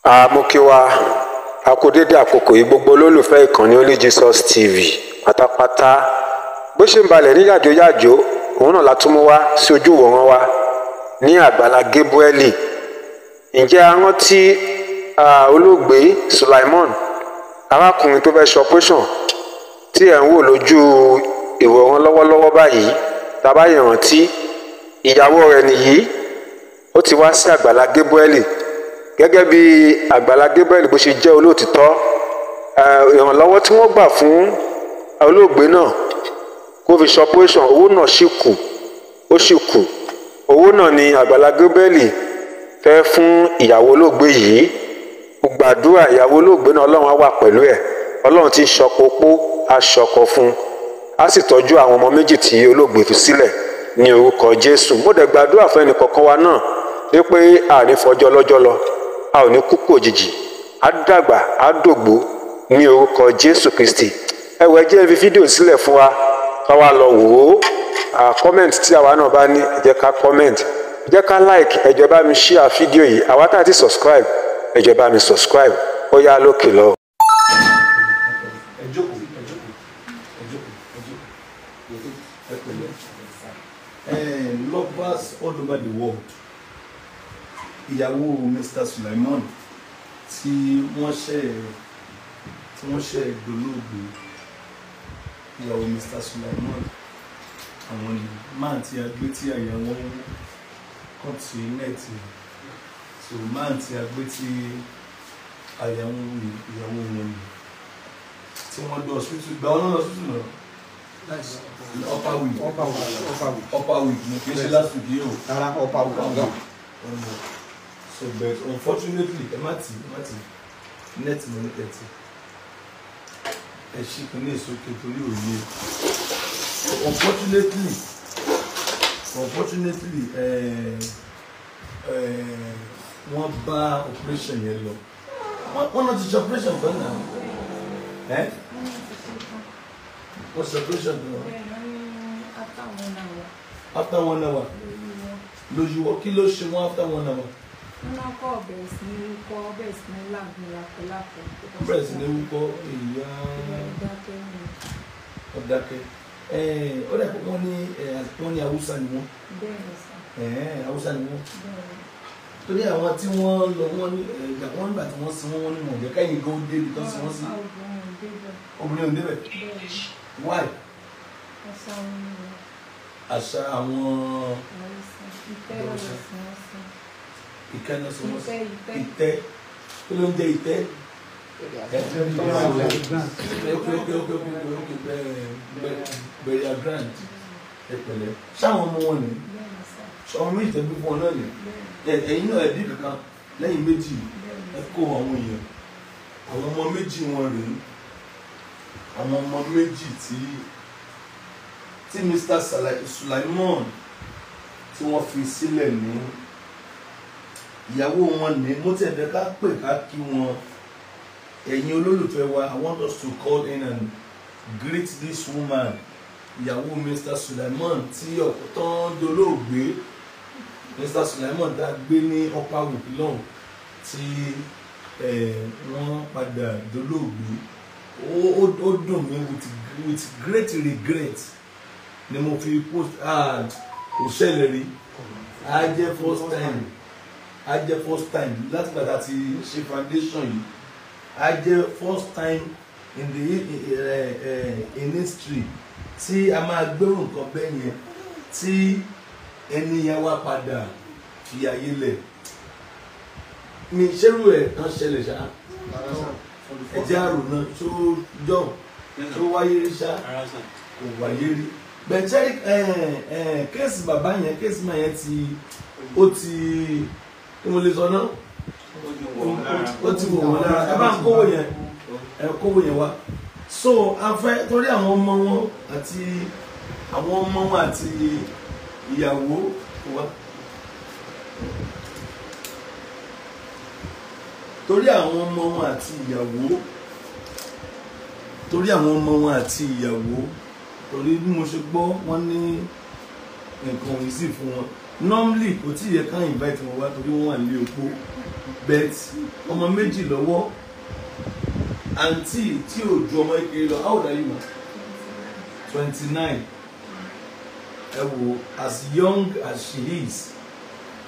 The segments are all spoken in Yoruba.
Mo kí wa, a kú dédé àkókò yìí, gbogbo olólùfẹ́ ìkànnì Only Jesus TV pátápátá. Bó ṣe ń balẹ̀ ní yàjóyàjó, òun náà la tún mú wá sí ojú ìwòran wa ní Àgbàlá Gabrieli. Ǹjẹ́ a rántí olóògbé Sulaimon, arákùnrin tó fẹ́ ṣe operation tí ẹ̀ ń wò lójú ìwòran lọ́wọ́lọ́wọ́ báyìí? Tàbá ìrántí, ìyàwó rẹ̀ nìyí. Ó ti wá sí Àgbàlá Gabrieli. Gẹ́gẹ́ bí Àgbàlá Gabriel bó ṣe jẹ́ olóòtítọ́, ìrànlọ́wọ́ tí wọ́n gbà fún olóògbé náà kó fi ṣe operation, owó náà sì kù, ó sì kù. Owó náà ni Àgbàlá Gabriel fẹ́ fún ìyàwó olóògbé yìí. Mo gbàdúrà, ìyàwó olóògbé náà, Ọlọ́run á wà pẹ̀lú ẹ̀. Ọlọ́run ti ń ṣọkọ opó, á ṣọkọ fún un, á sì tọ́jú àwọn ọmọ méjì tí olóògbé fi sílẹ̀ ní orúkọ Jésù. Mo dẹ̀ gbàdúrà fún ẹnì kọ̀ọ̀kan wa náà wípé àní fọjọ́ lọ́jọ́ lọ, a ò ní kú kú òjijì, á dàgbà, á dògbó ní orúkọ Jésù Kristi. Ẹ wò, ẹ jẹ́ fi fídíò sílẹ̀ fún wa ká wá lọ wò ó. Comment tí àwa náà bá ní, ẹ jẹ́ ká comment, ẹ jẹ́ ká like, ẹ jọ̀ọ́ bá mi share fídíò yìí. Àwa tá a ti subscribe, ẹ jọ̀ọ́ bá mi subscribe. Ó yá, lókè lọ. Ẹ jókòó, ẹ jókòó, ẹ jókòó, ẹ jókòó, ẹ pẹ̀lẹ́. Lovers all over the world, ìyàwó Mr. Sulaimon tí wọ́n ṣe dolóògbé, ìyàwó Mr. Sulaimon, àwọn ni máà tí a gbé tí àyà wọn kàn tí nẹ́ẹ̀tì. So máà tí a gbé tí àyà wọn ní ìyàwó wọn ni tí wọ́n lọ hospital. Gba wọn lọ hospital náà upper week. Upper week, upper week. Upper week ní, kì í ṣe last week yìí o. Rárá, upper week gan. So, but unfortunately, ẹ má tì, ẹ má tì net mo ní kẹtì, ẹ ṣí kìíní ìsókè torí òye. So unfortunately, wọ́n bá operation yẹn lọ. Wọ́n náà ti ṣe operation kan náà, ẹ wọ́n ṣe operation kan after one hour lójú wọ́n. Kí ló ṣe wọ́n after one hour? Wọ́n kọ́ bẹ̀rẹ̀ sí ní wúkọ́, bẹ̀rẹ̀ sí ní làágùn lápọ̀lápọ̀. Bẹ̀rẹ̀ sí ní wúkọ́, ìyá ọ̀dàkẹ́. Ó dẹ̀ pé wọ́n ní Haúsá ni wọ́n. Bẹ́ẹ̀ sà. Haúsá ni wọ́n. Bẹ́ẹ̀. Torí àwọn tí wọ́n lọ, wọ́n ní ìgbà wọ́n nígbà tí wọ́n sin wọ́n, wọ́n ní wọ́n jẹ́ kẹ́yìn gan débi tán sin wọ́n sí. Obìnrin ò débẹ̀. Obìnrin ò débẹ̀? Bẹ́ẹ̀. Why? Àṣà wọn ni. Àṣà àwọn Haúsá, ìtẹ́ lọ́dọ̀ sí wọ́n sí. Ìkẹ́ náà sin wọ́n sí? Ìtẹ́, ìtẹ́. Ìtẹ́, kí ló ń jẹ́ ìtẹ́? Ok, burial ground. Ẹ pẹ̀lẹ́. Ṣáwọn ọmọ wọn ni? Bẹ́ẹ̀ sà. Ọmọ méjì tẹ́bí fún ọ náà ni? Bẹ́ẹ̀. Ẹ̀yin náà, ẹbí kankan lẹ́yìn méjì? Bẹ́ẹ̀. Ẹ kó àwọn èèyàn, àwọn ọmọ méjì wọn rèé, àwọn ọmọ méjì tí Mr. Sulaimon tí wọ́n fi sílẹ̀ ní ìyàwó wọn ní. Mo tẹ̀ fẹ́ ká pè ká kí wọn. Ẹ̀yin olólùfẹ́ wa, I want us to call in and greet this woman, ìyàwó Mr. Sulaimon tí ọ̀pọ̀ tán dolóògbé, Mr. Sulaimon tá a gbé ní upper week lọ́hùn tí wọ́n padà dolóògbé. Ó dùn mí. With great regret ni mo fi post. Ah, kò ṣẹlẹ̀ rí, á jẹ́ first time, á jẹ́ first time láti gbàdá ti ṣe foundation yìí, á jẹ́ first time in the in history tí a máa gbérù nǹkan bẹ́ẹ̀ yẹn tí ẹni yẹn wá padà fi ayé lẹ̀. Mi ṣerú ẹ̀ kan ṣẹlẹ̀ ṣá? Ẹ̀jẹ̀ àrò náà tó jọ tó wáyé rí ṣá? Kò wáyé rí. Bẹ̀tẹ́rì case bàbá yẹn, case máa yẹn ti ó ti kí mo lè sọ náà, ó ti wò wọ́n lára. Ẹ bá ń kówó yẹn, ẹ kówó yẹn wá. So a fẹ́ torí àwọn ọmọ wọn àti àwọn ọmọ wọn àti ìyàwó wa, torí àwọn ọmọ wọn àti ìyàwó, torí àwọn ọmọ wọn àti ìyàwó, torí bí mo ṣe gbọ́, wọ́n ní nǹkan òyìn sì fún wọn. Normally, kò tí ì yẹ ká invite wọn wá torí wọ́n wà nílé opó. But ọmọ méjì lọ́wọ́, àǹtí tí ò ju ọmọ kékeré lọ. How old are you, ma? 29. Ẹ wo, as young as she is,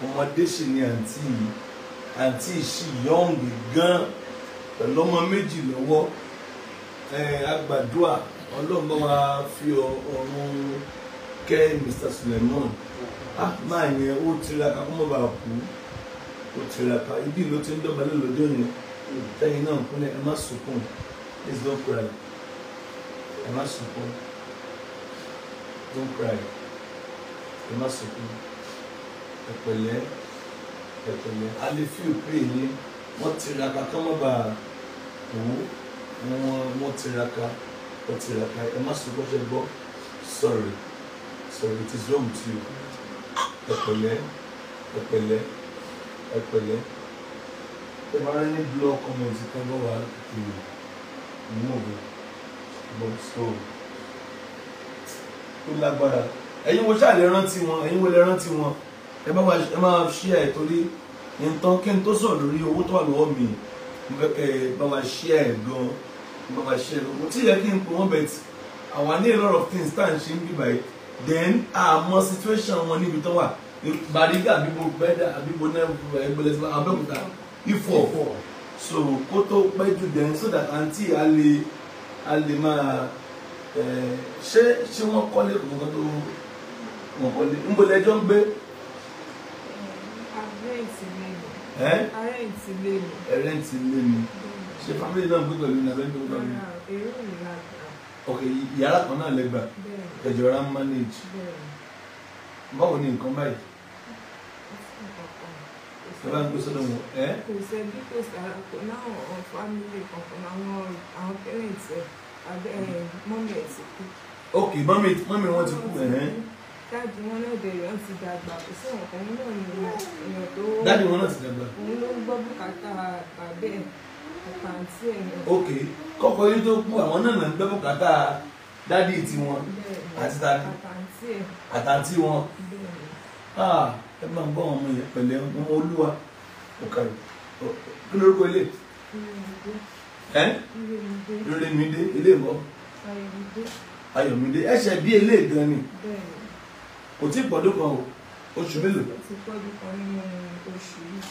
ọmọdé sì ni àǹtí yìí. Àǹtí sì young gan pẹ̀lú ọmọ méjì lọ́wọ́. Ẹ agbàdúà, Ọlọ́run bá wa fi ọ̀run kẹ́ Mr. Suleiman. Ah, máa yẹn ó tiraka kó má bàa kú, ó tiraka. Ibi ló ti ń dọ̀bálẹ̀ lọ́jọ́ yẹn. Tẹ́yìn náà kúnlẹ̀, ẹ má sunkún. Please don't cry. Ẹ má sunkún. Don't cry. Ẹ má sunkún. Ẹ pẹ̀lẹ́, ẹ pẹ̀lẹ́. A lè fi òpin yín. Wọ́n tiraka kó má bàa kú. Wọ́n tiraka, wọ́n tiraka. Ẹ má sunkún, ṣe gbọ́. Sorry, sorry, it is wrong with you. Ẹ pẹ̀lẹ́, ẹ pẹ̀lẹ́, ẹ pẹ̀lẹ́. Ẹ bá rí ní blog comment kan bá wà tètè move but so ó lágbára. Ẹ̀yin wo ṣáà lè rántí wọn, ẹ̀yin wo lè rántí wọn. Ẹ bá wa, ẹ máa share ẹ̀ torí nǹkan kí n tó sọ̀rọ̀ lórí owó tó wà lọ́wọ́ mi. Mo fẹ́ kẹ́ ẹ bá wa share ẹ̀ gan, bá wa share ẹ̀ gan. Kò tí ì yẹ kí n pè wọ́n, but àwa ní a lot of things tá à ń ṣe ń bí báyìí. Then àmọ́ situation wọn níbi tó wà. Bàrígà àbíbo bẹ́dà àbíbo náà ẹgbẹ́lẹ́ tí Abẹ́òkúta Ifọ̀. So kó tó pẹ́ jù then so that àǹtí a lè máa ṣé wọ́n kọ́lé kankan tó wọ́n kọ́lé ń bọ̀ lẹ́jọ́ ń gbé. Rent ilé mi. Ẹ́ Rent ilé mi. Ẹ rent ilé mi. Ṣé family náà ń gbé pẹ̀lú ní abẹ́ ń gbé pẹ̀lú? Rárá, èrò mi la gbà. Ok, yàrá kan náà lẹ́gbàá. Bẹ́ẹ̀ni. Ẹ̀jọ̀ ra ń manage. Bẹ́ẹ̀ni. Báwo ni nǹkan báyìí? Kò sí nǹkan kan. Kò Ẹ bá ń gbé sọ́dọ̀ wọn ẹ́. Kò sẹ́bí, kò sára, kò náwọn family kankan, àwọn parents ẹ̀ abẹ́ ẹ̀ mummy ẹ̀ ti kú. Ok, mummy wọn ti kú ẹ̀hẹ́n. Daddy wọn náà dẹ̀ yọ̀ ti dàgbà, kò sí nǹkan, òun náà ni èèyàn tó. Daddy wọn náà ti dàgbà. Òun ló ń gbọ́ bùkátà bàbá ẹ̀ àtàǹtí ẹ̀ náà. Ok, kọ́kọ́ yín tó kú, àwọn náà ń gbé bùkátà daddy tiwọn. Bẹ́ẹ̀ni. Àti tani? Àtàǹtí ẹ̀. Àtàǹtí wọn. Bẹ́ẹ̀ni. Ah, ẹ máa ń gbọ́ àwọn ọmọ yẹn. Pẹ̀lẹ́, ọmọ olúwa ọ̀kàrẹ̀. Kí lórúkọ ilé? Ìrèmídé. Ẹ́? Ìrèmídé. Ìrèmídé. Ilé ìbọn. Ayọ̀mídé. Ayọ̀mídé. Ẹ̀ṣẹ̀ bí ilé gan ni. Bẹ́ẹ̀ni. Kò tí ì pọ̀dún kan o, oṣù mélòó? Ó ti pọ́dún kan nínú oṣù yìí.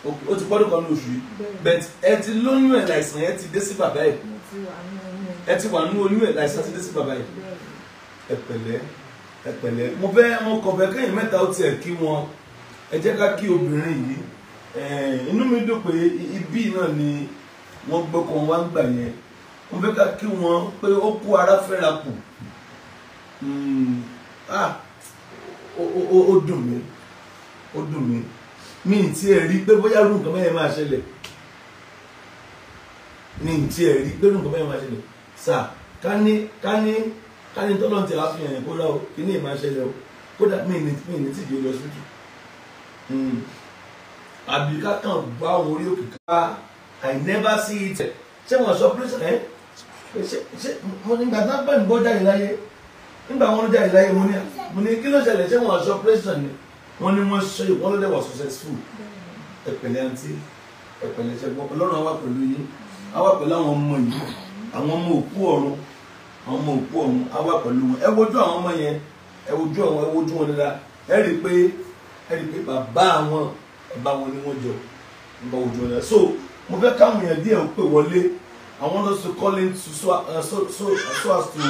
Ok, ó ti pọ́dún kan ní oṣù yìí. Bẹ́ẹ̀ni. But ẹ ti lóyún ẹ̀, láìsàn yẹn ti dé sí bàbá ẹ̀. Mo ti wà ní oyún ẹ̀. Ẹ ti wà nínú oyún ẹ̀, láìsàn ti dé sí bàbá ẹ̀. Bẹ́ẹ̀ni. Ẹ pẹ̀lẹ́, ẹ pẹ̀lẹ́. Mo fẹ́, mo kàn fẹ́ kéèyàn mẹ́ta ó tiẹ̀ kí wọn. Ẹ jẹ́ ká kí obìnrin yìí. Inú mi dùn pé ibí náà ni wọ́n gbọ́kàn wá ń gbà yẹn. Mo fẹ́ ká kí wọn pé ó kú ara fẹ́ra kù. Ah, ó dùn mí, ó dùn mí. Mi ì tiẹ̀ rí pé bóyá irú nǹkan bẹ́ẹ̀ máa ṣẹlẹ̀. Mi ì tiẹ̀ rí pé irú nǹkan bẹ́ẹ̀ máa ṣẹlẹ̀ sà. Ká ní tọ́lọ́ ti wá fi hàn yẹn kó rà o, kí ní ìmáa ṣẹlẹ̀ o, kódà mi ní tìjú lọ sí jù àbí ká kàn bá àwọn orí òkè ká. I never see it. Ṣé wọ́n sọ pé ẹ ṣe mo nígbà tí wọ́n bá ń gbọ́ jáde láyé, nígbà wọn jáde láyé, mo ní kí ló ṣẹlẹ̀? Ṣé wọ́n sọ operation ni? Wọ́n ní wọ́n ṣe, wọ́n ló dẹ̀ wà successful. Ẹ pẹ̀lẹ́ àǹtí, ẹ pẹ̀lẹ́. Ṣe gbọ́? Ọlọ́run á wà pẹ̀lú yín, á wà pẹ̀lú àwọn ọmọ yìí, àwọn ọmọ òkú ọ̀run, àwọn ọmọ òkú ọ̀run, á wà pẹ̀lú wọn. Ẹ wojú àwọn ọmọ yẹn, ẹ wojú wọn dáadáa. Ẹ rí i pé bàbá àwọn, bàbá wọn ni wọ́n jọ ń bá wojú wọn dáadáa. So mo fẹ́ káwọn èèyàn díẹ̀ ó pè wọlé. I want us to call in to so, so, so, so as to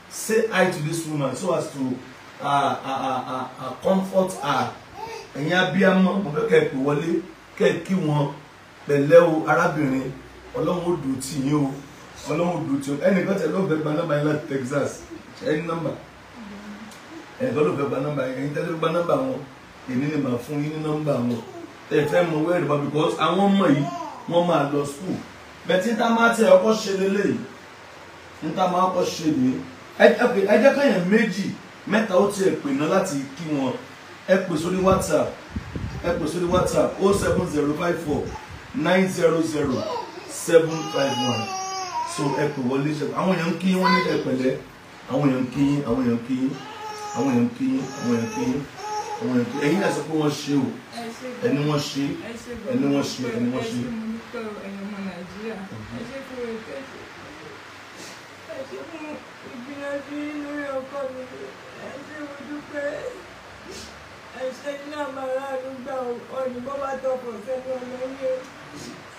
say hi to this woman, so as to comfort her. Ẹ̀yin abiyamọ, mo fẹ́ kẹ́ ẹ pè wọlé, kẹ́ ẹ kí wọn. Pẹ̀lẹ́ o, arábìnrin. Ọlọ́run ó dùn tì yín o, Ọlọ́run ó dùn tì yín o. Ẹnìkan tẹ̀ ló fẹ́ gba nọ́mbà yín láti Texas. Ẹ ní nọ́mbà? Ẹnìkan ló fẹ́ gba nọ́mbà yín. Ẹ̀yin tẹ́lẹ̀ gba nọ́mbà wọn, èmi ni màá fún yín ní nọ́mbà wọn. Ẹ fẹ́ mọ wẹ́rẹ̀ bá, because àwọn ọmọ yìí, wọ́n máa lọ school bẹ́ẹ̀. Tí tá máa tẹ ọkọ ṣe lélẹ́yìí, ní tá máa kọ́ ṣe nìyí. Ẹ jẹ́ kéèyàn méjì mẹ́ta ó tiẹ̀ pè ná láti kí wọn. Ẹ pè sórí WhatsApp, ẹ pè sórí WhatsApp 07054900751. So ẹ pè wọlé. Ṣe àwọn èèyàn ń kí wọn ní ẹ pẹ̀lẹ́? Àwọn èèyàn ń kí yín, àwọn èèyàn ń kí yín, àwọn èèyàn ń kí yín, àwọn èèyàn ń kí yín. Àwọn èèyàn ẹ̀yin náà sọ pé wọ́n ṣe o, ẹni wọ́n ṣe, ẹni wọ́n ṣe, ẹni wọ́n ṣe. Ẹ̀yin ọmọ Nàìjíríà, ẹ ṣe fún ètò ẹ ṣe fún ìgbìyànjú yín lórí ọkọ mi, ẹ ṣe mo dúpẹ́, ẹ ṣe ní àmàlà àdúgbò òyìnbó bá tọkọ̀ sẹ́nu ọ̀nà yín,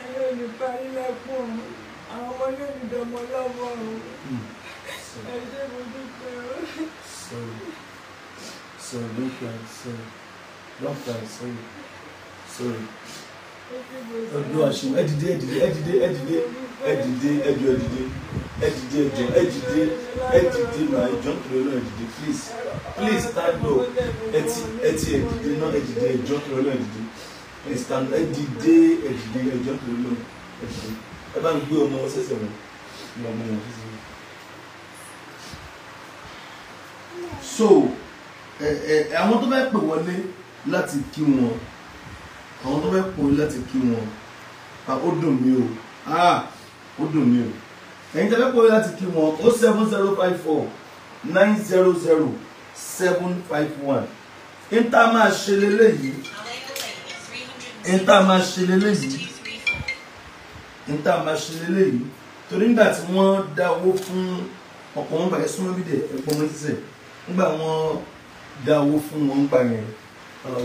ẹ̀yin ò ní parí lẹ́kùn àwọn ọmọ yóò ní dọmọ lọ́wọ́ o, ẹ ṣe mo dúpẹ́ o. Sorry. Sorry, don't cry. Sorry. Don't cry. Sorry. Sorry. Ọdún àṣìwọ̀n ẹ dìde, ẹ dìde, ẹ dìde, ẹ dìde, ẹ dìde, ẹ jọ̀ọ́, ẹ dìde, ẹ dìde, ẹ jọ̀ọ́, ẹ dìde, ẹ dìde, mà ẹ jọ̀ọ́ nítorí Ọlọ́run, ẹ dìde, please, please stand up. Ẹ ti ẹ ti ẹ dìde náà, ẹ dìde, ẹ jọ̀ọ́ nítorí Ọlọ́run, ẹ dìde, please stand up, ẹ dìde, ẹ dìde, ẹ jọ̀ọ́ nítorí Ọlọ́run, ẹ dìde. Ẹ bá ń gbé ọmọ wọn sẹ́sẹ̀ wọn, ọmọ wọn sẹ́sẹ̀ wọn. So àwọn tó fẹ́ pè wọlé láti kí wọn, àwọn tó fẹ́ pè wọlé láti kí wọn, ó dùn mí o, ó dùn mí o. Ẹ̀yin tó fẹ́ pè wọlé láti kí wọn, 07054 900 751. N tá máa ṣe leléyìí, n tá máa ṣe leléyìí, n tá máa ṣe leléyìí, torí nígbà tí wọ́n dá owó fún ọkọ̀ wọn bàjẹ́ súnmọ́ bí dẹ̀ ẹ̀pọ̀ mọ́ sísẹ̀. Nígbà wọ́n dá owó fún wọn gbà yẹn,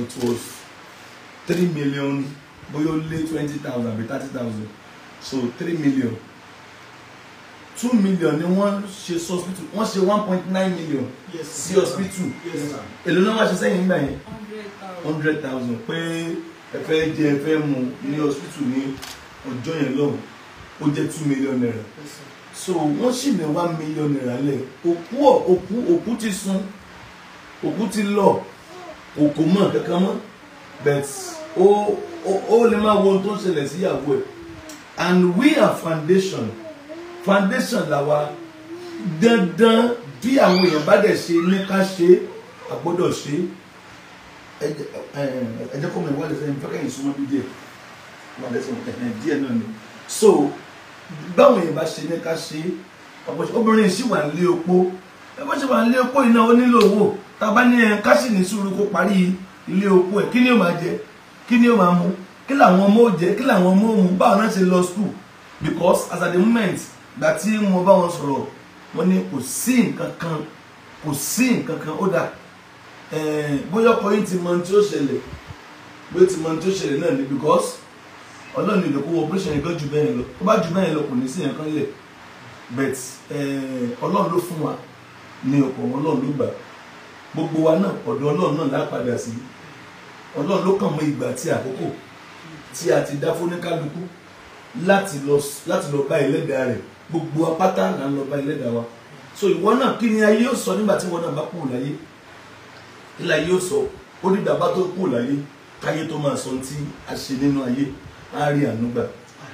it was 3 million, bóyá ó lé 20,000 àbí 30,000, so 3 million, 2 million ni wọ́n ṣe sí hospital, wọ́n ṣe 1.9 million sí hospital. Èló náà wọ́n ṣe sẹ́yìn nígbà yẹn? 100,000 pé ẹ fẹ́ jẹ ẹ fẹ́ mu ní hospital ní ọjọ́ yẹn lọ́hùn, ó jẹ́ 2 million naira. So wọ́n sì ní 1 million naira lẹ̀. Òkú òkú òkú ti sun, òkú ti lọ, òkú mọ̀ kankan mọ́, but ó lè máa wo ohun tó ń ṣẹlẹ̀ sí ìyàwó ẹ̀. And we are foundation, foundation làwa. Dandan bí àwọn èèyàn bá dẹ̀ ṣe ní ká ṣe, a gbọ́dọ̀ ṣe. Ẹ jẹ́ kó mọ̀ ìwádìí sẹ́yìn fẹ́kẹ́ yìí súnmọ́ bí díẹ̀ wà lẹ́sìn díẹ̀ náà ni. So báwọn èèyàn bá ṣe ní ká ṣe, obìnrin sì wà nílé opó, ẹ bó ṣe wà nílé opó iná ó nílò owó. Tá a bá ní ẹ ká sì ní sùúrù kó parí ilé opó ẹ, kí ni ó máa jẹ, kí ni ó máa mu, kí làwọn ọmọ ó jẹ, kí làwọn ọmọ ó mu, báwọn náà ṣe lọ school? Because as at the moment gbà tí mo bá wọn sọ̀rọ̀, wọ́n ní kò sí nǹkan kan, kò sí nǹkan kan. Ó dà bóyá ọkọ yín ti mọ ohun tí ó ṣẹlẹ̀, bóyá ti mọ ohun tí ó ṣẹlẹ̀ náà ni, because Ọlọ́run ní ìdókòwò operation yẹn gan ju bẹ́ẹ̀ lọ, tó bá ju bẹ́ẹ̀ lọ kò ní sí yẹn kan lẹ̀, but Ọlọ́run ló fún wa ní ọkọ̀, Ọlọ́run ló gbà, gbogbo wa náà ọ̀dọ̀ Ọlọ́run náà lápadà sí. Ọlọ́run ló kàn mọ́ ìgbà tí àkókò tí a ti dá fóníkálukú láti lọ bá ẹlẹ́dàá rẹ̀. Gbogbo apáta là ń lọ bá ẹlẹ́dàá wa. So ìwọ náà, kí ni ayé yóò sọ nígbà tí ìwọ náà bá kúrò láyé? Kí ni ayé yóò sọ? Ó dìgbà bá tó kúrò láyé káyé tó máa sọ tí a ṣe nínú ayé. Á rí àánú gbà.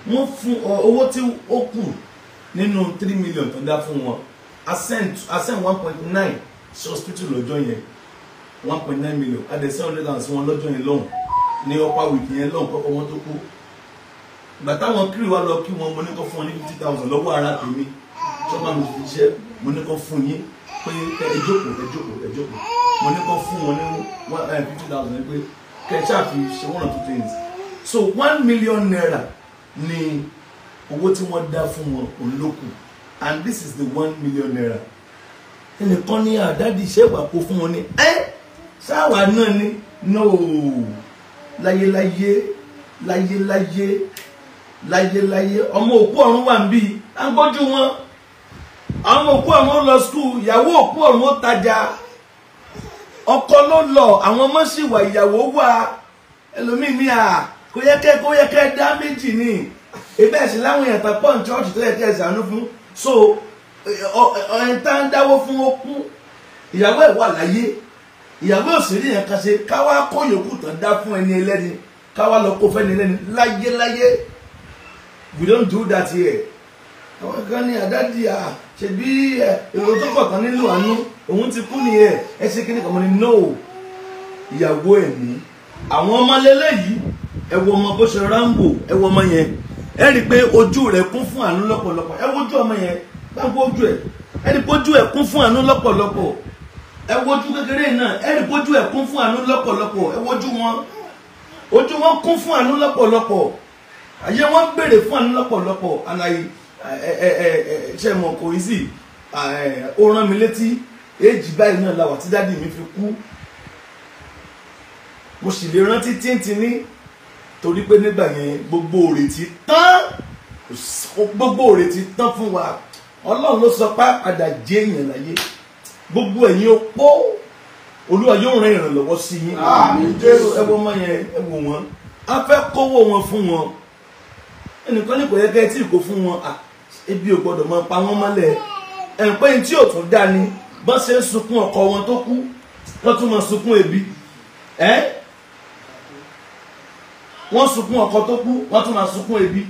Wọ́n fún owó tí ó kù nínú 3 million tó dá fún wọn, a send 1.9 sí hospital lọ́jọ́ yẹn, 1.9 million, a dẹ̀ 700,000 sí wọn lọ́jọ́ yẹn lọ́hùn ní upper week yẹn lọ́hùn kọ́kọ́ wọn tó kú. Ìgbà táwọn kiri wa lọ kí wọn, mo ní kó fún wọn ní 50,000 lọ́wọ́ ara tèmi, sọ́mà mi fi ṣiṣẹ́, mo ní kó fún yín pé ẹ jókòó, ẹ jókòó, ẹ jókòó, mo ní kó fún wọn ní 50,000 pé kẹ́ ẹ ṣáà fi ṣe one or two things. So 1 million naira ni owó tí wọ́n dá fún wọn òun ló kù, and this is the 1 million naira. Ẹnìkan ní àdádì iṣẹ́ ìwà kó fún wọn ní ẹ́ sáwà náà ni no, láyéláyé, láyéláyé, láyéláyé, ọmọ òkú ọ̀run wà níbí, à ń gbójú wọn. Àwọn òkú ọ̀run ó lọ skul, ìyàwó òkú ọ̀run ó tajà, ọkọ ló lọ, àwọn ọmọ sì wà, ìyàwó wà. Ẹlòmíì ní à kó yẹ kẹ́ dá méjì ní ebe ẹ̀sìn láwọn èèyàn tán pọ̀ ní chọ́ọ̀chì tó yẹ kẹ́ ẹ̀ ṣàánú fún. So ẹ̀ẹ́n tá ń dáwó fún ó kú, ìyàwó ẹ̀ wà láyé, ìyàwó òsèré yẹn kan ṣe káwá kó yòókù tán dá fún ẹni ẹlẹ́ni, káwá lọ kó fẹ́ni ẹlẹ́ni láyéláyé. We don't do that here. Àwọn kan ní àdádì à ṣebí èrò tó kọ̀ tán nílò àánú, òun ti kú nìyẹn, ẹ ṣe kí ni kàn mọ́ ni no. Ìyàwó ẹ̀ ní àwọn ọmọ lélẹ́yìí, ẹ wo ọmọ bó ṣe ráńbò, ẹ wo ọmọ yẹn, ẹ rí i pé ojú rẹ̀ kún fún àánú lọ́pọ̀lọpọ̀. Ẹ wojú ọmọ yẹn, bá ń gbọ́ ojú ẹ̀, ẹ rí i pé ojú ẹ̀ kún fún àánú lọ́pọ̀lọpọ̀. Ẹ wojú kékeré náà, ẹ rí bójú ẹ̀ kún fún àánú lọ́pọ̀lọpọ̀. Ẹ wojú wọn, ojú wọn kún fún àánú lọ́pọ̀lọpọ̀. Ayé wọn béèrè fún àánú lọ́pọ̀lọpọ̀. Àlàyé ṣe mọ̀ kò easy. Ó rán mi létí èjì báyìí náà la wà tí dádì mi fi kú. Mo sì lè rántí tíntìní torí pé nígbà yẹn gbogbo òrètí tán, gbogbo òrètí tán fún wa. Ọlọ́run ló sọ pé padà jẹ́ èèyàn láyé. Gbogbo ẹ̀yin opó, Olúwa yóò rán ìrànlọ́wọ́ sí yín. Ẹ wo ọmọ yẹn, ẹ wò wọ́n. A fẹ́ kówó wọn fún wọn. Ẹnìkan ní kò yẹ kẹ́ ẹ tí kò fún wọn. Ebi ò gbọ́dọ̀ máa pa wọ́n mọ́lẹ̀. Ẹ̀ pé tí ò tún dá ni bọ́n ṣe ń sunkún ọkọ wọn tó kú, wọ́n tún máa sunkún ebi. Wọ́n sunkún ọkọ tó kú, wọ́n tún máa sunkún ebi.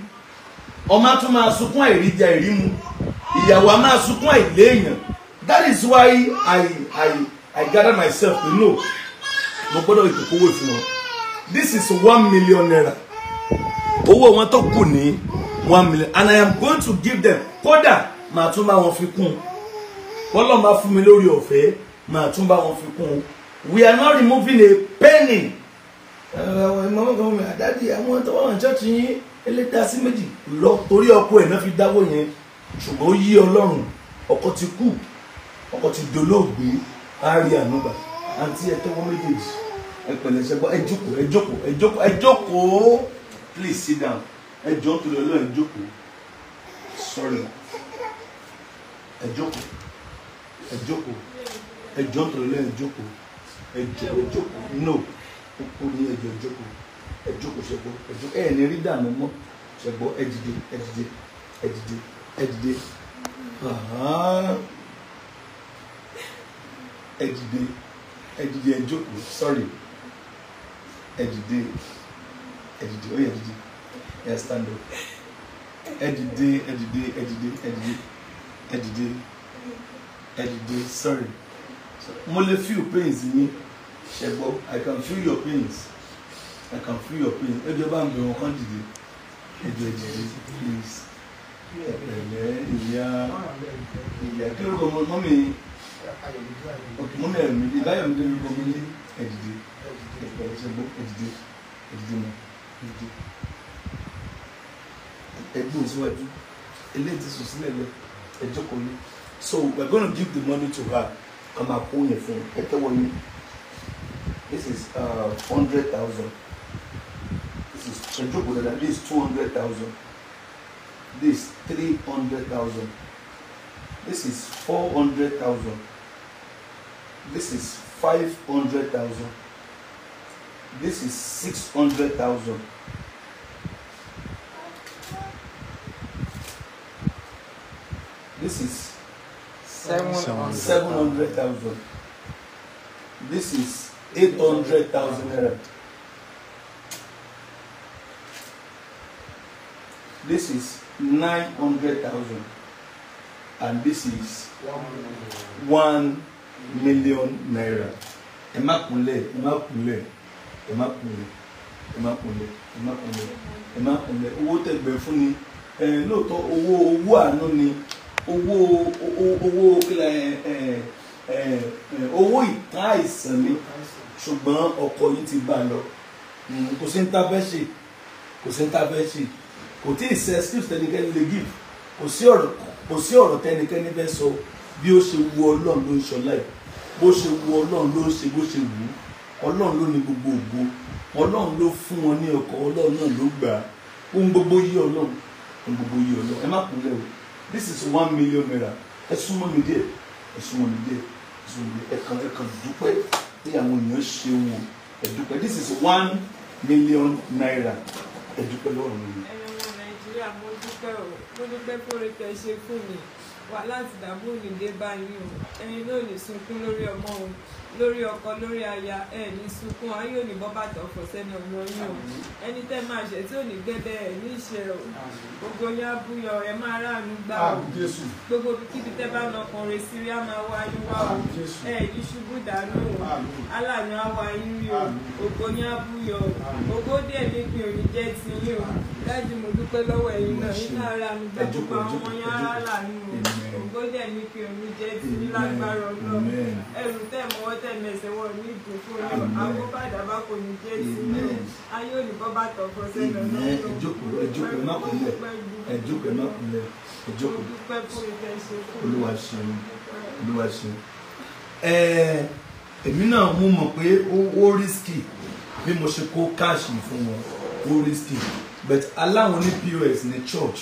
Ọmọ á tún máa sunkún àìríjẹ àìrímu. Ìyàwó á máa sunkún àìléèyàn. That is why I gather myself to know. Mo gbọ́dọ̀ ìkókówó fún wọn. This is 1 million naira. Owó wọn tó kù ní 1 million, and I am going to give them. Kódà màá tún bá wọn fi kún. Bọ́lọ̀ máa fún mi lórí ọ̀fẹ́, màá tún bá wọn fi kún. We are not removing a penny. Màmá kan mi àdádì àwọn tó wà ní church yín ẹlẹ́dàá sí méjì lọ torí ọkọ ẹ̀ náà fi dáwọ́ yẹn. Ṣùgbọ́n ó yí Ọlọ́run, ọkọ ti kú, ọkọ ti dolóògbé, á rí ànúgbà. Àǹtí ẹ tẹ́wọ́ méjèèjì, ẹ pẹ̀lẹ́ ṣẹgbọ́n, ẹ jókòó, ẹ jókòó, ẹ jókòó, ẹ jókòó. Please sit down. Ẹ jọ̀ọ́ torí Ọlọ́run, ẹ jókòó. Sorry. Ẹ jókòó. Ẹ jókòó. Ẹ jọ̀ọ́ torí Ọlọ́run, ẹ jókòó. Ẹ jọ̀ọ́, ẹ jókòó. No. Ó ní ẹ jọ̀ọ́, ẹ jókòó. Ẹ jókòó ṣẹgbọ́n. Ẹ jókòó. Ẹ ní rí dààmú mọ́. Ṣẹgbọ́n, ẹ dìde, ẹ dìde, ẹ dìde, ẹ dìde. Ẹ dìde, ẹ dìde, ẹ jókòó. Sorry. Ẹ dìde, ẹ dìde, ó yá, ẹ dìde. Ẹ stand up. Ẹ dìde, ẹ dìde, ẹ dìde, ẹ dìde, ẹ dìde, ẹ dìde. Sorry. Mo lè feel pains yín. Ṣẹgbọ́n, I can feel your pains. I can feel your pains. Ẹ jọ̀ọ́, bá ń bẹ̀ wọ́n kán dìde. Ẹ jọ̀ọ́, ẹ dìde, please. Ẹ pẹ̀lẹ́, ìyá, ìyá. Kí lórúkọ mummy? Ok, mummy ẹ̀mí, Ìbáyọ̀mí lórúkọ mi ní. Ẹ dìde. Ẹ pẹ̀lẹ́ ṣẹgbọ́n, ẹ dìde, ẹ dìde mọ́, ẹ dìde. Ẹ gbóhùn síwájú. Eléyìí ti sùn sílẹ̀ lẹ. Ẹ jókòó ní. So we are gonna give the money to her. A máa kó yẹn fún un. Ẹ tẹ́wọ́ yín. This is 100,000. This is, ẹ jókòó dáadáa. This is 200,000. This 300,000. This is 400,000. This is 500,000. This is 600,000. This is 700,000. This is 800,000 naira. This is 900,000. And this is 1 million naira. Ẹ má kúnlẹ̀, ẹ má kúnlẹ̀, ẹ má kúnlẹ̀, ẹ má kúnlẹ̀, ẹ má kúnlẹ̀, ẹ má kúnlẹ̀. Owó tẹ̀gbẹ́ fún ni, ẹ lóòótọ́ owó owó àánú ni, owó owó owó kílẹ̀ ẹ ẹ ẹ owó ìtàn àìsàn ni, ṣùgbọ́n ọkọ yìí ti bá a lọ. Kò sí ní tá fẹ́ ṣe, kò sí ní tá fẹ́ ṣe, kò tí ì sẹ́ excuse tẹnikẹ́ni lè give, kò sí ọ̀rọ̀, kò sí ọ̀rọ̀ tẹnikẹ́ni fẹ́ sọ. Bí ó ṣe wu Ọlọ́run ló ń ṣọlá ẹ̀, bó ṣe wu Ọlọ́run ló ń ṣe, bó ṣe wù ú. Ọlọ́run ló ní gbogbo ògo. Ọlọ́run ló fún wọn ní ọkọ, Ọlọ́run náà ló gbà á. Ohun gbogbo yí Ọlọ́run, ohun gbogbo yí Ọlọ́run. Ẹ má kúnlẹ̀ o. This is 1 million naira. Ẹ súnmọ́ mi díẹ̀, ẹ súnmọ́ mi díẹ̀, ẹ súnmọ́ mi díẹ̀. Ẹ kàn dúpẹ́ pé àwọn èèyàn ṣe wọn. Ẹ dúpẹ́. This is 1 million naira. Ẹ dúpẹ́ lọ́rùn mi. Ẹ̀yin ọmọ Nàìjíríà, mo dúpẹ́ o. Mo dúpẹ́ fóore tẹ́ ṣe fún mi. Wà láti dààmú òní dé báyìí o. Ẹ̀yin náà ní sunkún lórí ọmọ o, lórí ọkọ, lórí aya. Ẹ ní sunkún ayé òní bọ́ bàtà ọ̀fọ̀ sẹ́ni ọmọ yín o. Ẹni tẹ́ máa ṣẹ̀ tí ò ní gbẹ́bẹ́ ẹ̀ ní ìṣe o. Gbogbo yín á búyọ, ẹ máa ráàánú gbà o. Gbogbo ibikíbi tẹ́ bá nọkùnrin sí rí á máa wá yín wá o. Ẹ ní ṣubú dànù o. Aláàánú á wá yín rí o. Ògo yín á búyọ o. Ògo díẹ̀ nípìn òní jẹ́ ti yín o. Dájú mo dúpẹ́ lọ́wọ́ ẹ̀yin náà, iná ara mi gbà gbogbo àwọn ọmọ yẹn ara là ní o. Ògbódẹ̀ ní kí omi jẹ́ ti ní lágbára Ọlọ́run. Ẹrù tẹ̀ mọ́wọ́ tẹ̀ mẹsẹ̀ wọ̀ ní ìdòfó ní àkóbàdà bá kò ní jẹ́ ti ní. Ayé òní bọ́ bá tọ̀ fọ́ sẹ́nu náà. Ẹ jókòó, ẹ jókòó, ẹ má kúnlẹ̀. Ẹ jókòó, ẹ má kúnlẹ̀. Ẹ jókòó. Olúwa ṣeun, Olúwa ṣeun. Èmi náà mo mọ̀ pé ó risky bí mo ṣe kó káàṣì fún wọn, ó risky, but aláwọn ní POS ní church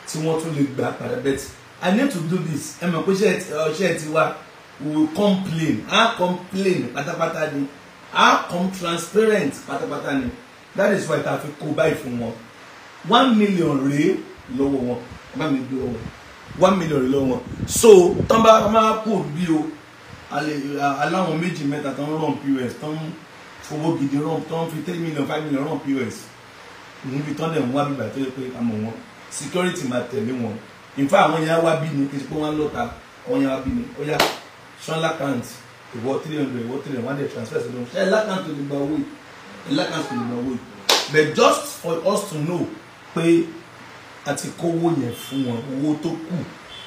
tí wọ́n tún lè gbà padà, but I need to do this. Ẹ mọ̀ pé ṣe ti wá, we will complain, a complain pátápátá ni, a come transparent pátápátá ni. That is why ta fi kó báyìí fún wọn. 1 million rèé lọ́wọ́ wọn, ẹ bá mi gbé wọn, 1 million rèé lọ́wọ́ wọn. So tán bá máa kú bí o, aláwọn méjì mẹ́ta tán run POS, tán fowó gidi run, tán fi 3 million 5 million run POS níbi tán dẹ̀ ń wá bíbà tó yẹ pé àmọ̀ wọn security máa tẹ̀lé wọn. In fact àwọn yẹn á wá bí ni, kì í ṣe pé wọ́n á lọ́ta, àwọn yẹn á wá bí ni. Ó yá sanla account ìwọ 300, ìwọ 300, wọ́n á dẹ̀ transfer sí lọ́wọ́. Ṣé ẹ̀ lákàntì lè gba owó yìí? Ẹ̀ lákàntì lè gba owó yìí? But just for us to know pé a ti kówó yẹn fún wọn, owó tó kù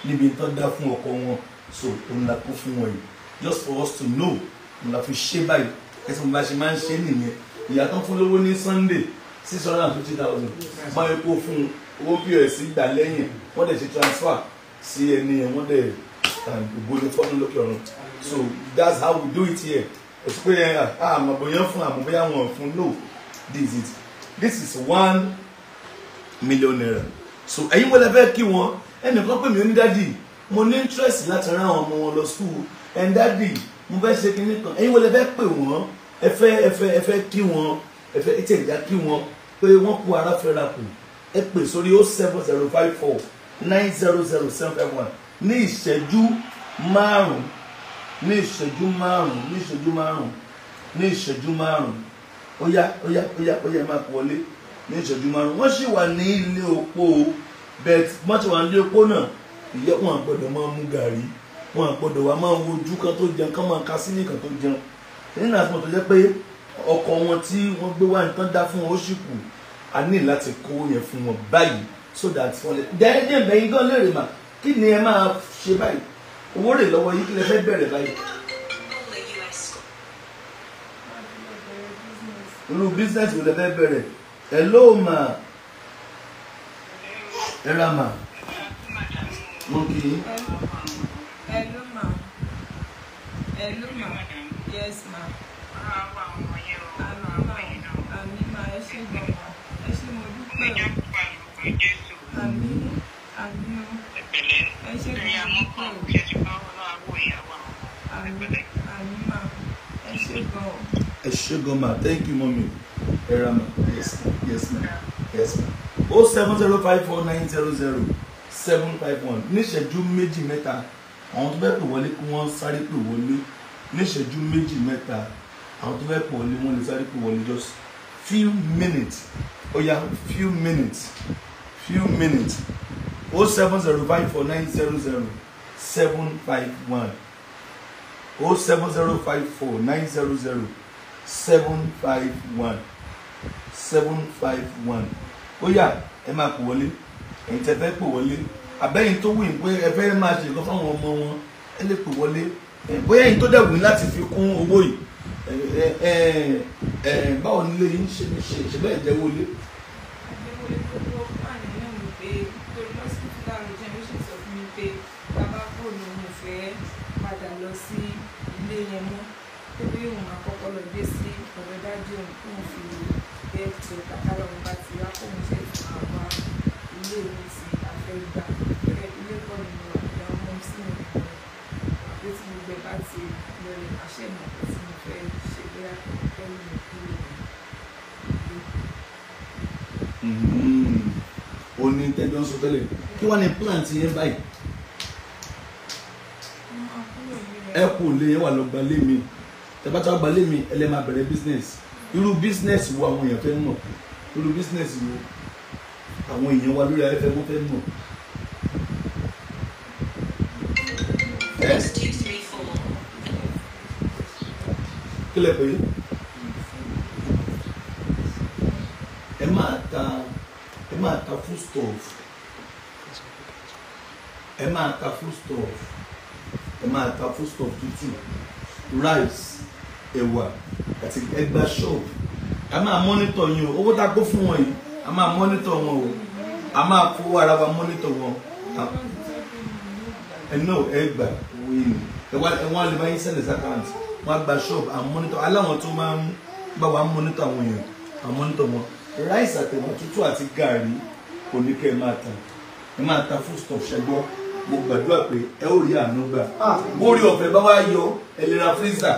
níbi tán dá fún ọkọ wọn, so òun la kó fún wọn yìí. Just for us to know, òun la fi ṣe báyìí. Ẹsẹ̀ mo bá ṣe máa ń ṣe nìyẹn. Ìyá tán fún lówó ní Sunday 650,000, wọ́n yẹ kó fún owó POS gbà lẹ́yìn, wọ́n dẹ̀ ṣe transfer sí ẹni yẹn, wọ́n dẹ̀ ògo ní fọ́nù lókè ọ̀run. So that's how we do it here. Òsì pé àmọ̀ bóyá fún, àmọ̀ bóyá wọn fún, no, this is it. This is 1 million naira. So ẹ̀yin wọlé fẹ́ kí wọn, ẹnìkan pè mí ó ní dádì, mo ní interest láti rán àwọn ọmọ wọn lọ school, and dádì mo fẹ́ ṣe kinní kan. Ẹ̀yin wọlé fẹ́ pè wọ́n, ẹ fẹ́ kí wọn, ẹ fẹ́ ètò ìjà kí wọn pé wọ́n kú ara fẹ́ra kù. Ẹ pè sórí 07054 900 751 ní ìṣẹ́jú márùn-ún, ní ìṣẹ́jú márùn-ún, ní ìṣẹ́jú márùn-ún, ní ìṣẹ́jú márùn-ún. Ó yá, ó yá, ó yá, ó yá, ẹ máa kú wọlé ní ìṣẹ́jú márùn-ún. Wọ́n sì wà ní ilé opó, but wọ́n ti wà ní ilé opó náà, ìyẹ́ wọn gbọ́dọ̀ máa mú gàrí, wọn gbọ́dọ̀ wà máa wojú kan tó jẹun, kán máa ka sílé kan tó jẹun. Nínú àtúntò tó jẹ́ pé ọkọ wọn tí wọ́n gbé wá nǹkan dá fún wọn ó sì kù, a ní láti kó yẹn fún wọn báyìí so that wọ́n lè dẹ́ẹ́dẹ́ bẹ́yìn gan lè rè mà. Kí ni ẹ máa ṣe báyìí? Owó rè lọ́wọ́ yìí, kí lẹ fẹ́ bẹ̀rẹ̀ báyìí? Irú business wo lẹ fẹ́ bẹ̀rẹ̀? Hello ma, ẹ ra ma, mo kì í. Hello ma, hello ma, yes ma. Àmín ma, ẹ ṣé gan ma, ẹ ṣé mo dúpẹ́ o. Àmín, àmín o. Ẹ ṣé gan mo dúpẹ́ o. Àmín, àmín ma, ẹ ṣé gan o. Ẹ ṣé gan ma, thank you mommy. Ẹ ra ma, yes ma, yes ma, yes ma. 07054 900 751 ní ìṣẹ́jú méjì mẹ́ta, àwọn tó fẹ́ pè wọlé kí wọ́n sáré pè wọlé. Ní ìṣẹ́jú méjì mẹ́ta, àwọn tó fẹ́ pè wọlé wọ́n lè sáré pè wọlé. Just few minutes, ó yá, few minutes, few minutes. 07054 900 751, 07054 900 751, 751. Ó yá, ẹ máa pè wọlé. Ẹ̀yin tẹ́ fẹ́ pè wọlé, àbẹ́yìn tó wù yín pé ẹ fẹ́ máa ṣe nǹkan fáwọn ọmọ wọn, ẹ lè pè wọlé. Bóyá ẹ̀yin tó dẹ̀ wù yín láti fi kún owó yìí, báwo nílé yín ṣe ṣe bẹ́ẹ̀ jẹ́ wọlé? Àjẹwọlé gbogbo plan náà ni pé torí lọ́sibítù láàárọ̀ jẹ́ ló ṣe sọ fún mi pé bàbá kò ní òun fẹ́ padà lọ sí ilé yẹn mọ́, pé bí òun máa kọ́kọ́ lọ dé sí ọ̀dọ̀ dájú òun kóun fi gẹ́ẹ̀tì kàkà lọ́wọ́ bá ti wá kóun ṣe máa wá ilé mi tí a fẹ́ gbà. Ilé kọ́ ni mo wà, ìyá ọmọ sí mi nìkan pé tí gbogbo ẹ̀ bá ti lọlẹ̀ máa ṣe mọ̀ pé tí mo fẹ́ ṣe bóyá kẹ́lú mi kúrò ní ilé. Ó ní tẹ́jọ́ ń sọ tẹ́lẹ̀, kí wàá ní plan ti yẹn báyìí? Mo máa kúrò nílé. Ẹ kú lé yẹn wà lọ gba lé mi, tẹ́ bá tí wàá gba lé mi, ẹ lè máa bẹ̀rẹ̀ business. Irú business wo àwọn èèyàn fẹ́ mọ̀? Irú business wo àwọn èèyàn wa lórí afẹ́fẹ́ wọ́n fẹ́ mọ̀? Ẹ kí lẹ pè é? Ẹ máa ta, ẹ ta foodstuff, ẹ máa ta foodstuff, ẹ máa ta foodstuff tútù, rice, ẹ̀wà àti ẹgbà shop. A máa monitor yín o, owó tá a kó fún wọn yìí, a máa monitor wọn o, a máa fowó ara wa monitor wọn. Ẹ náà ẹ gbà owó yìí ni ẹ wá lè máa yín send account, wọn á gba shop à monitor aláwọn tó máa ń bá wa monitor àwọn èèyàn, à monitor wọn. Rice àtẹ̀wà tútù àti gàrí kò ní kẹ́ ẹ máa ta, ẹ máa ta foodstuff ṣẹgbọ́. Mo gbàdúrà pé ẹ ó rí àánú gbà. Bórí ọ̀fẹ́ bá wá yọ, ẹ lè ra freezer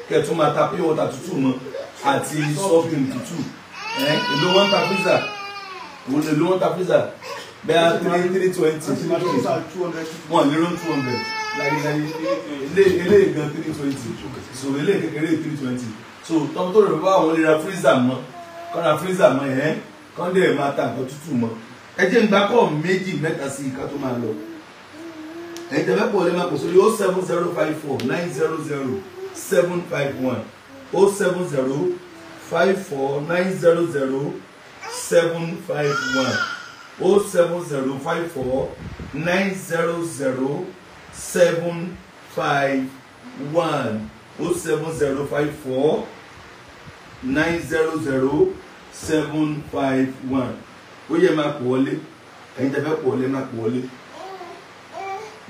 kẹ́ ẹ tún máa ta pure water tútù mọ́ àti soft drink tútù. Èló wọ́n ta freezer? Èló wọ́n ta freezer? Bẹ́ẹ̀ 320. Wọ́n lérò 200 láyéláyé. Eléyìí gan 320. So eléyìí kékeré 320. So tọ́mọ tó rẹ̀ bá àwọn lè ra freezer mọ́, kọ́ ra freezer mọ́ ẹ̀ kọ́ dẹ̀ máa ta nǹkan tútù mọ́. Ẹ jẹ́ n gbà kọ́ méjì mẹ́ta sí i ká tó máa lọ. Ẹ̀yin tẹ́ fẹ́ pọ̀ lè máa pè sórí 07054 900 751, 07054 900 751, 07054 900 751, 07054 900 751. Ó yẹ máa pọ̀ wọlé. Ẹ̀yin tẹ́ fẹ́ pọ̀ wọlé máa pọ̀ wọlé.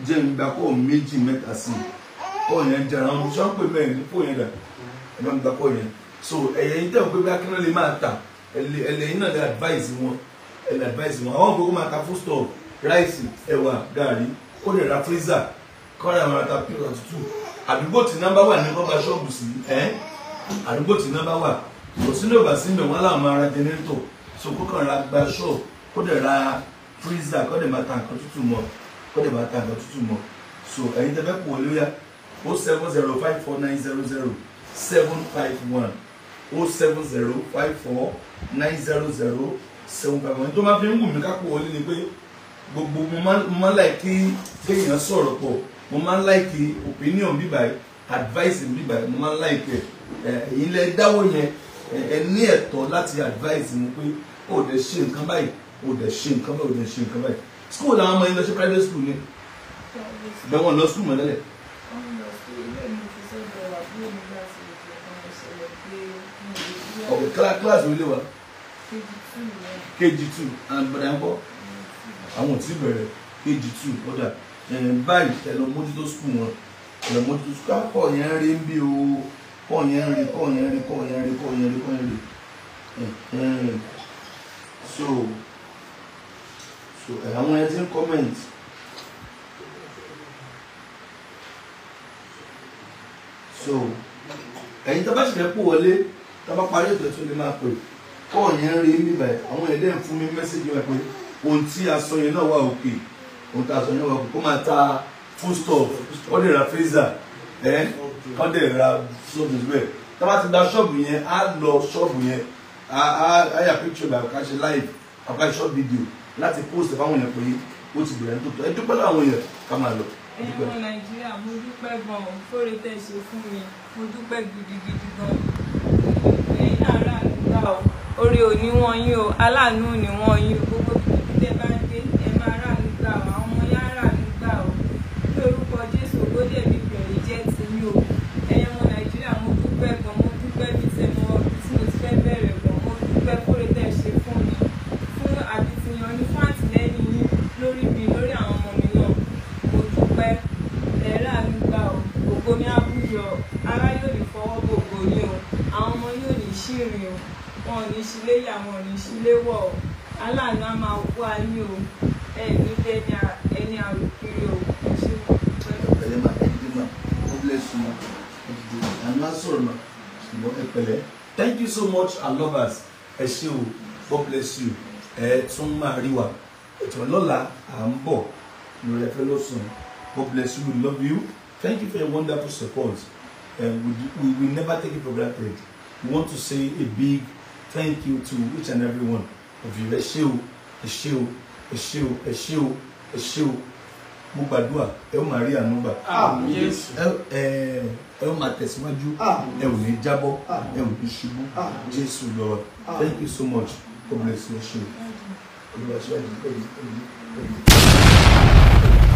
Jẹ́ ń gba kọ́ méjì mẹ́ta sí i. Kọ́ yẹn jara wọn, ṣé wọ́n pè mẹ́rin ní fóònù yẹn dà? Ẹ bá ń gba kọ́ yẹn. So ẹ̀yẹ yín tẹ̀ wọ́n pé bí akínà lè máa tà, ẹ̀lẹ́ náà lè advice wọn, ẹ lè advice wọn. Àwọn gbogbo máa ta foodstuff, ráìsì, ẹ̀wà, gàrí, kó lè ra freezer, kó lè ra ta pure water tútù. Àdúgbò tí nọ́mbà wà ní kọ́ba ṣọ́ọ̀bù sí, ẹ́ àdúgbò tí nọ́mbà wà. Kò sí ní òbá sí ibẹ̀ wọ́n láwọn máa ra generator. So kó kàn ra gba ṣọ́ọ̀bù, kó lè ra freezer, kó lè máa ta nǹkan tútù mọ́, kó lè máa ta nǹkan tútù mọ́. So ẹ̀yin tẹ́ fẹ́ pọ̀ wọlé yá, 07054 900 751, 07054 900 751. Tó máa fi ń wù mí ká pọ̀ wọlé ni pé gbogbo mo máa ń like kéèyàn sọ̀rọ̀ pọ̀, mo máa ń like opinion bíbáyìí, advice bíbáyìí, mo máa ń like ẹ̀. Ẹ̀yin lẹ dáwọ́ yẹn, ẹ ní ẹ̀tọ́ láti advice mi pé ó dẹ̀ ṣe nǹkan báyìí, ó dẹ̀ ṣe nǹkan báyìí, ó dẹ̀ ṣe nǹkan báyìí. School làwọn ọmọ yẹn lọ ṣe private school ni, bẹ́ẹ̀ wọ́n lọ school mọ́ tẹ́lẹ̀. Okay, class wo lè wà? KG2 and bọ̀dà ń kọ́ àwọn ò tí bẹ̀rẹ̀ KG2 ọ̀dà báyìí ẹ lọ mójútó school wọn, ẹ lọ mójútó school. Kọ́ yẹn rí ń bí o, kọ́ yẹn rí, kọ́ yẹn rí, kọ́ yẹn rí, kọ́ yẹn rí, kọ́ yẹn rí. So àwọn ẹ ti ń comment. So ẹ̀yin tó bá ṣe fẹ́ pò wọlé, tó bá parí ètò tó lè máa pè. Kọ́ yẹn rí níbà àwọn ẹ̀dẹ́ ń fún mi mẹ́sẹ̀gì wọn pé ohun tí a sọ yẹn náà wà òkè, ohun tí a sọ yẹn wà òkè, kó máa ta foodstuff, ó lè ra freezer, ẹ̀ ó lè ra ṣọ́ọ̀bù bẹ́ẹ̀. Tó bá ti gba ṣọ́ọ̀bù yẹn, á lọ ṣọ́ọ̀bù yẹn, á yà picture by ká ṣe live, àbúká short video láti post fáwọn èèyàn pé ó ti bẹ̀rẹ̀ ní tòótọ́. Ẹ dúpẹ́ láwọn èèyàn ká máa lọ. Ẹ̀yin ọmọ Nàìjíríà, mo dúpẹ́ gan-an fóore tẹ́ ṣe fún mi, mo dúpẹ́ gidigidi gan-an. Ẹ̀yin náà rà nígbà o, oore ò ní wọ́n yín o, aláàánú ò ní wọ́n yín o, gbogbo ibi tẹ́ bá ń dé ẹ máa rà nígbà o, àwọn ọmọ yá rà nígbà o. Ní orúkọ Jésù, ògbódè mi bẹ̀rẹ̀ jẹ́ tiyín o. Ẹ̀yin ọmọ Nàìjíríà, mo dúpẹ́ gan-an, mo dúpẹ́ bí tẹ́ mọ ibi tí mo ti fẹ́ bẹ̀rẹ̀ gan-an, mo dúpẹ́ fóore tẹ́ ṣe fún mi, fún àbítiyan ní fún àtìlẹ́yìn yín lórí mi, lórí àwọn ọmọ mi náà. Mo dúpẹ́, ẹ rà nígbà o, ògo mi á búyọ, ará yóò ní fọwọ́ bò ògo yín o, àwọn ọmọ yóò ní ṣìrìn o, wọn ò ní ṣílé yà, wọn ò ní ṣílé wọ̀ o, aláàánú á máa wá yín o, ẹ ní dẹ́ni ẹni àròkiri o, ẹ ṣé mo dúpẹ́. Ẹ pẹ̀lẹ́ ma, ẹ dìde ma, God bless you ma, ẹ dìde, àná sọ̀rọ̀ ma, ṣùgbọ́n ẹ pẹ̀lẹ́. Thank you so much our lovers, ẹ ṣé o, God bless you. Ẹ tún máa rí wa ètò lọ́la, à ń bọ̀ lórí ẹ̀fẹ́ lọ́sàn-án. God bless you, we love you, thank you for your wonderful support, and we never take it for granted. We want to say a big thank you to each and every one of you. Ẹ ṣé o, ẹ ṣé o, ẹ ṣé o, ẹ ṣé o, ẹ ṣé o. Mo gbàdúrà ẹ ó máa rí àánú gbà, ẹ ó máa tẹ̀síwájú, ẹ ò ní jábọ́, ẹ ò ní ṣubú. Jésù lọ. Thank you so much. God bless you. Ẹ ṣé o. Olúwa ṣe ẹ̀yìn ẹ̀yìn ẹ̀yìn ẹ̀yìn.